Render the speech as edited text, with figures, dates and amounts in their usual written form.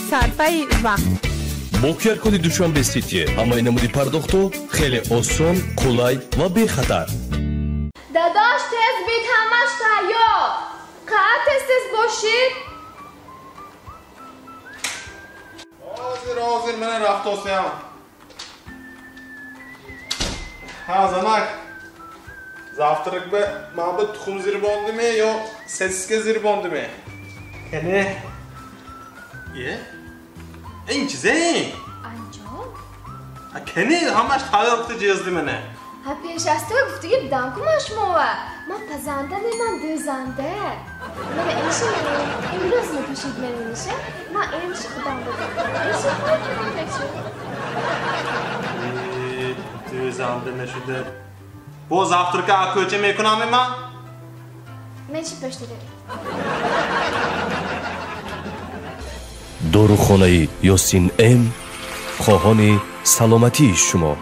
Сарфаи вақт. Бо QR-коди Душанбе Сити ҳамаи намуди пардохтҳо хеле осон, қулай ва бехатар. Дадош, тез бит, ҳамаш тайёр. Қаа тез тез бошид. Ҳозир, ҳозир, мана рафтосиям. Ҳа, занак. Завтрак ба ман ба тухм зирбондиме ё сосиска зирбондиме? Кане? Е? Ин чизе? Анҷом? Ҳа, кане, ҳамаш тайёр кута ҷезди мана. Ҳа, пеш аз ту гуфтуги будам ку ман шумова. Ман пазанда не, ман дӯзанда. Мана инши мана имрӯз мепӯшид мана иниша. Ман инши худам будам. Инши худам мечи. Дӯзанда нашуда. Бо завтрака кӯча мекунам ман? Мечи пӯштида. Дорухонаи Ёсин М хоҳони саломатии шумо.